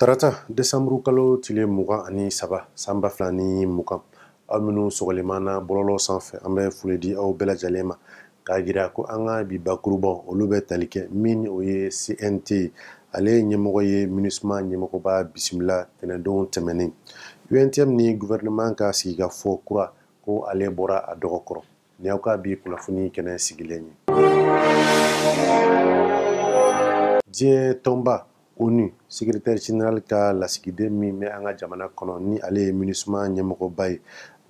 Tarata desanburu kalo tile 23 san 2020, aw minnu sɔgɔlen na bɔlɔlɔ sanfɛ, an bɛ foli di aw bɛɛ lajɛlen ma k'a jira ko an ka bi bakurubaw olu bɛ tali kɛ min o ye CNT, ale ɲɛmɔgɔ ye MINUSMA ɲɛmɔgɔba bisimila tɛnɛndon tɛmɛnen. UNTM ni gouvernement ka sigikafɔ kura ko ale bɔra a dɔgɔ kɔrɔ. Ni aw ka bi kunnafoni kɛnɛ sigilen ye. Diɲɛ tɔnba ONU secrétaire général ka lasigiden min bɛ an ka jamana kɔnɔ ni ale ye MINUSMA ɲɛmɔgɔba ye,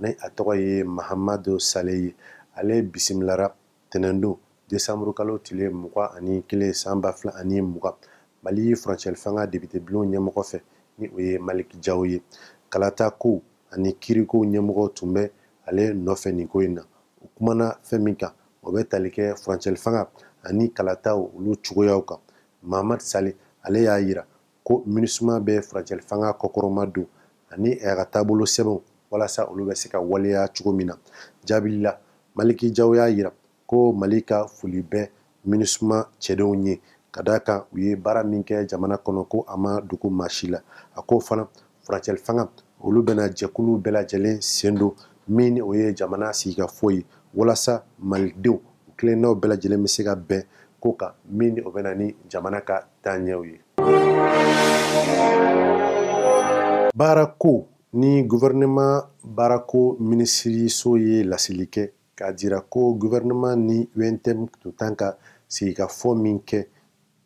ni a tɔgɔ ye Mahamadu Sale ye, ale bisimilara tɛnɛndon desanburu kalo tile 21 san 2020 Mali furancɛli fanga député bulon ɲɛmɔgɔ fɛ, ni o ye Malick Diaw ye. Kalata kow ani kirikow ɲɛmɔgɔ tun bɛ ale nɔfɛ nin ko in na. U kumana fɛn min kan, o bɛ tali kɛ furancɛli fanga ani kalataw olu cogoyaw kan. Mahamadu Sale ale y'a yira ko MINUSMA bɛ furancɛli fanga kɔkɔrɔma don ani a ka taabolo sɛbɛnw walasa olu bɛ se ka waleya cogo min na. Jaabili la, Malick Diaw y'a yira ko Mali ka foli bɛ MINUSMA cɛdenw ye ka d'a kan u ye baara min kɛ jamana kɔnɔ ko a ma dogo maa si la. A ko fana furancɛli fanga olu bɛna jɛkulu bɛɛ lajɛlen sen don min o ye jamana sigikafɔ ye, walasa malidenw u tilennaw bɛɛ lajɛlen bɛ se ka bɛn ko kan min o bɛ na ni jamana ka taaɲɛw ye. Baarako ni gouvernement baarako minisiriso ye laseli kɛ k'a jira ko gouvernement ni UNTM tun tan ka sigikafɔ min kɛ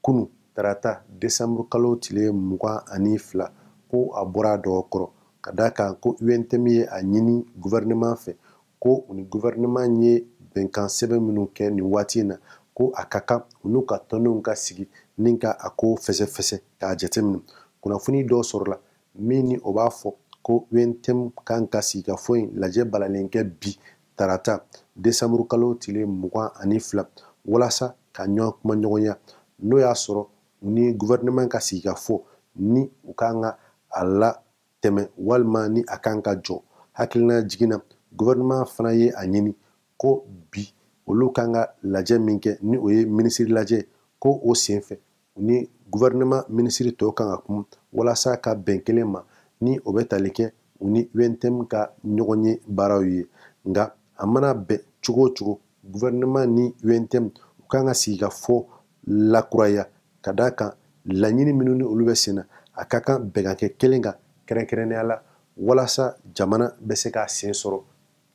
kunu tarata desanburu kalo tile 22, ko a bɔra a dɔgɔ kɔrɔ ka d'a kan ko UNTM ye a ɲini gouvernement fɛ ko u ni gouvernement ye bɛnkan sɛbɛn minnu kɛ nin waati in na, ko a ka kan u n'u ka tɔndenw ka sigi ni ka a ko fɛsɛfɛsɛ k'a jateminɛ. Kunnafoni dɔw sɔrɔla min ni o b'a fɔ ko UNTM kan ka sigikafɔ in lajɛ balalen kɛ bi tarata desanburu kalo tile 22 walasa ka ɲɔgɔn kumaɲɔgɔnya, n'o y'a sɔrɔ u ni gouvernement ka sigikafɔ ni u kan ka a la tɛmɛ walima ni a kan ka jɔ. Hakilina jiginna, gouvernement fana ye a ɲini ko bi olu kan ka lajɛ min kɛ ni o ye minisiri lajɛ, ko o senfɛ u ni gouvernement minisiri tɔw kan ka kuma walasa ka bɛn kelen ma ni o bɛ tali kɛ u ni UNTM ka ɲɔgɔn ye baaraw ye. Nka a mana bɛn cogo o cogo, gouvernement ni UNTM u kan ka sigikafɔ lakuraya ka d'a kan laɲini minnu ni olu bɛ sen na, a ka kan bɛn ka kɛ kelen kan kɛrɛnkɛrɛnnenya la walasa jamana bɛ se k'a sen sɔrɔ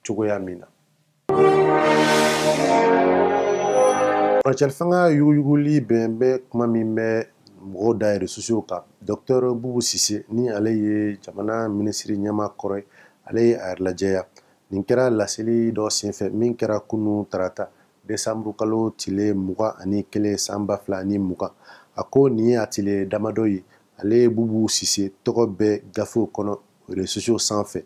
cogoya min na. Furancɛli fanga yuguyuguli bɛn bɛ kuma min bɛ mɔgɔw da réseaux sociaux kan. Docteur Boubou Cissé ni ale ye jamana minisiri ɲɛmaa kɔrɔ ye, ale ye a yɛrɛ lajɛya. Nin kɛra laseli dɔ senfɛ min kɛra kunu tarata desanburu kalo tile 21 san 2020. A ko nin ye a tile damadɔ ye, ale Boubou Cissé tɔgɔ bɛ gafew kɔnɔ réseaux sociaux sanfɛ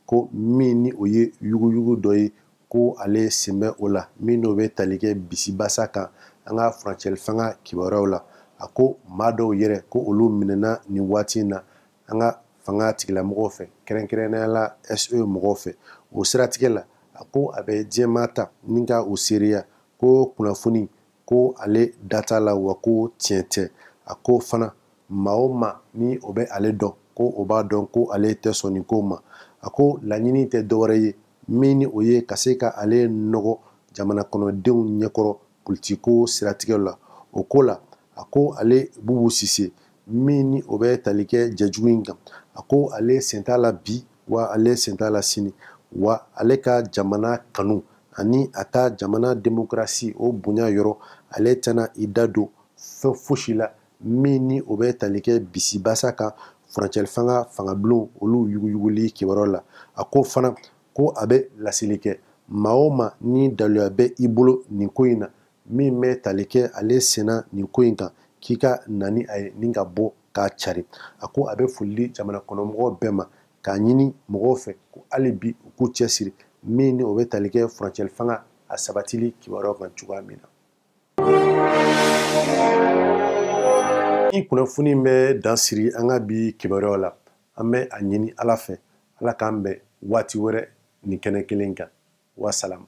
ko min ni o ye yuguyugu dɔ ye, ko ale sen bɛ o la min n'o bɛ tali kɛ bisibasa kan an ka furancɛli fanga kibaruyaw la. A ko maa dɔw yɛrɛ ko olu minɛna nin waati in na an ka fanga tigilamɔgɔw fɛ, kɛrɛnkɛrɛnnenya la SE mɔgɔw fɛ. O siratigɛ la, a ko a bɛ diɲɛmaa ta ni ka o seereya ko kunnafoni ko ale data la wa ko tiɲɛ tɛ. A ko fana maa o maa ni o bɛ ale dɔn ko o b'a dɔn ko ale tɛ sɔn nin ko ma. A ko laɲini tɛ dɔwɛrɛ ye min ni o ye ka se ka ale nɔgɔ jamana kɔnɔdenw ɲɛkɔrɔ politiko siratigɛ la. O ko la, a ko ale Boubou Cissé min ni o bɛ tali kɛ jɛjugu in kan, a ko ale sen t'a la bi wa ale sen t'a la sini, wa ale ka jamana kanu ani a ka jamana démocratie o bonya yɔrɔ, ale tɛna i da don fɛn fosi la min ni o bɛ tali kɛ bisibasa kan furancɛli fanga fangabulon olu yuguyuguli kibaruyaw la. A ko fana ko a bɛ laseli kɛ maa o maa ni daluya bɛ i bolo nin ko in na min bɛ tali kɛ ale senna nin ko in kan, k'i ka na ni a ye ni ka bɔ k'a cari. A ko a bɛ foli di jamana kɔnɔmɔgɔw bɛɛ ma k'a ɲini mɔgɔw fɛ ko hali bi u k'u cɛsiri min ni o bɛ tali kɛ furancɛli fanga a sabatili kibaruyaw kan cogoya min na. Ni kunnafoni bɛ dan siri an ka bi kibaruyaw la, an bɛ a ɲini Ala fɛ, Ala k'an bɛn waati wɛrɛ nin kɛnɛ kelen kan. Wasalamu.